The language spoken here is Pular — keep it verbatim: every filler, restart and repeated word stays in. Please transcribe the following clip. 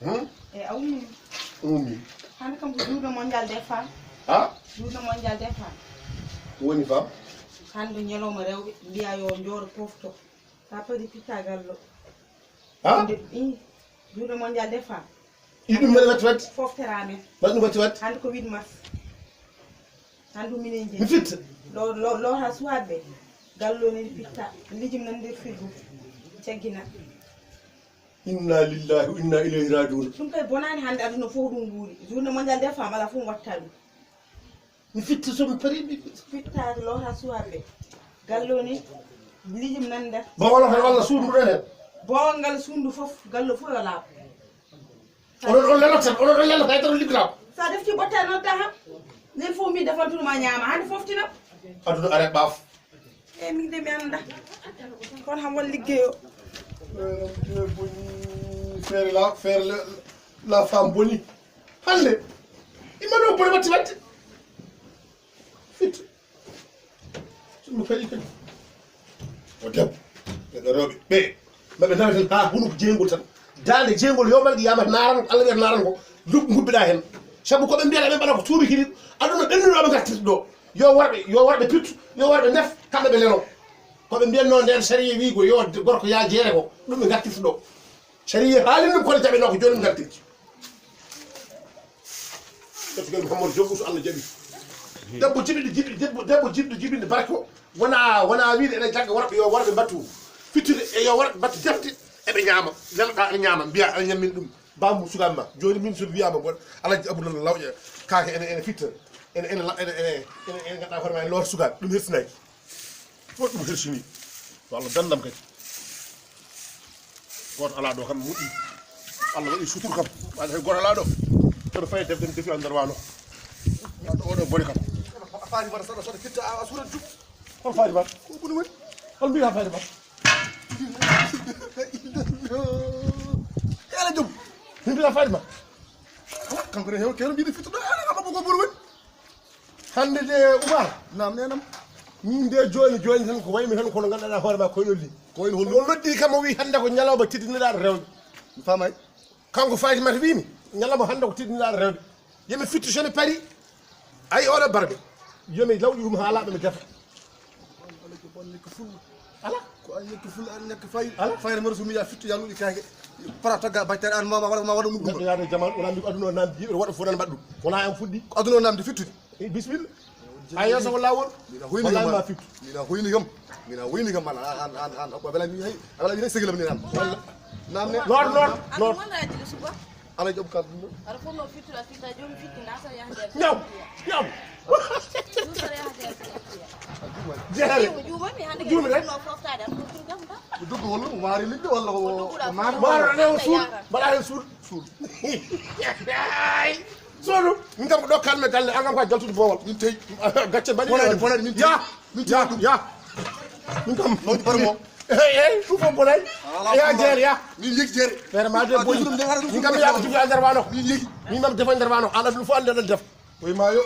Hmm? E a ummi. Ummi. Hannde kam ko journée mondiale des femmes. Ha? Journée mondiale des femmes. Ko woni femme? Hannde ñalawma rewɓe, mbiya yo njooɗo pofto. Sa pari pitta gallo. Ha? Hannde, i, journée mondiale des femmes. I ɗum mbaɗi watti watti? Foftera men. Mbaɗi ɗum watti watti? Hannde ko huit mars. Hannde minen jeyi. Mi fitta. Lo, lo, lo ha suwaɓe. Gallo ni pitta. Lijim nan nder frigo. Caggina. Inna lillahi wa inna ilayhi raji'un. Ɗum kay bonaani hannde aduna fof ɗum wuuri. Journée mondiale des femmes ala fof watta ɗum. Mi fitta so mi pari mi fitta. Fitta lo ha suwaɓe. Gallo ni. Lijim nan nder. Ba wala tan walla suudu ɗon hen. Bongal suudu fof. Gallo fof yo laaɓ. Oɗon, on lelot tan, oɗon, on lelot, hay tan on liggotaako. Sa defti botte nodda ham. Nen fof mi defantuno ma ñaama, hande foftina. Aduna are ɓaaf. E min de mi annda. Kono ham won liggey o. Feere, feere la, feere la, la femme boni. Hande. Imma ɗo bone watti wadde. Fit. Ɗum kadi kadi. O debbo. Ɓe ɗo rewɓe. Ɓe. Maɓe nawa tan haa hunuko jeyngol tan. Daande jeyngol yowmal qiyamata naaran ko Allah wiyata naaran ko. Lub-, ngubbiɗaa heen. Sabu ko ɓe mbiyata ɓe mbaɗa ko tuubi kiri. Aduna ɓennunooɓe ngartirta ɗo. Yo worɓe, yo worɓe pittu, yo worɓe ndef, kamɓe ɓe leno. Ko ɓe mbiyatnoo ndeen sariya wii ko yo gorko yaa jeere ko. Ɗum ɓe ngartirta ɗo. Sariya haalin ɗum kono jaɓe noo ko jooni ngartirki. Ɓetugel Mouhamadou Diop so Allah jaɓi. Debbo jibiɗo jibiɗo debbo, debbo jibiɗo jibinde barke o. Wona, wona wiide ene jagga worɓe yo worɓe mbattu. Fittude e yo worɓe mbattu defte eɓe ñaama. Lelɗa ene ñaama mbiya ene ñammin ɗum. Bammu sukaɓe ma. Jooni min so wiyaama bon Alhaji Abou Lalla Lawƴa kaake ene, ene fitta. Ene, ene, ene, ene, ene, ene gaɗa hoore ma ene loota sukaɓe. Ɗum hersinaki. Fof ɗum hersini. Yo Allah dandam kadi. Gooto alaa ɗo kam moƴƴi. Allah waɗi sutur kam. Waɗi hay gooto alaa ɗo. Kono fayi defde mi defi e nder wano. Oɗo bone kam. Faari mbaɗa saɗa saɗa fitta a surat jub. Hol faari mbaɗa? Ko boni woni? Hol mbiɗa faari mbaɗa? Yala jom. Min mbiɗa faari mbaɗa? Kanko ne heewa kewno mbiɗa fittuɗo. Ala ko boni woni? Hannde de Umar. Naam, neenam. Min de jooni, jooni tan ko waymi tan kono ngannduɗaa hoore ma koynol li. Ko wayno holno? O noddi kam o wi hannde ko ñalawma teddiniraaɗo rewɓe. Mi faamay. Kanko Fatimata wiimi, ñalawma hannde ko teddiniraaɗo rewɓe. Yo mi fittu so mi pari. Ay, oɗo barbe. Yo mi lawƴu ɗum haa laaɓa mi defa. Ala ko bonni ko fullo. Ala. Ko an ñakki fullo, an ñakki fayda. Ala. Fayda mara sunu ya fittu ya luɗi kaake. Para tagga baytere an mama wala ma wala ɗum. Neɗɗo yaade jaman, wona mbi aduna o namdi, jiɓe waɗa fof nan mbaɗa ɗum. Wona en fuɗɗi. Ko aduna o namdi fittude. E bismilla. A yeeso ko laawol. Mina hoyni kam. Wallahi ma fittu. Mina hoyni kam. Mina hoyni kam ala an an an ko bela mi hay. Ala mi segel mi nan. Walla. Namne. Lord, Lord, Lord. Ala job ka ɗum. Aɗa fotnoo fittude a fitta, jooni fittu ndaa so yahde. Ñaw, ñaw. Ɗum so yahde. Jeere. Juumami hannde. Juumi de. Fotnoo foftaade, aɗa fotnoo ɗum kam ba. Ko duggo walla ko maari liɗɗi walla ko maari. Maaro ne o suul, mbaɗa heen suul. Suul. Ay, suudu. Min kam ko ɗo kalme galle, an kam ko a jaltude boowal. Min tey. Gacce mbaɗi. Bonani, bonani, min tey. Ya. Min tey. Ya, ya. Min kam. Mawɗi barmo. Hey, hey, ɗum fof bonay. Ala ya jeere, ya. Min yii jeere. Feere ma de boni. Min kam mi yaɓa tuuti a nder wano. Min yii. Min mam defo nder wano. Ala ɗum fof annde ɗon def. Koye maayo.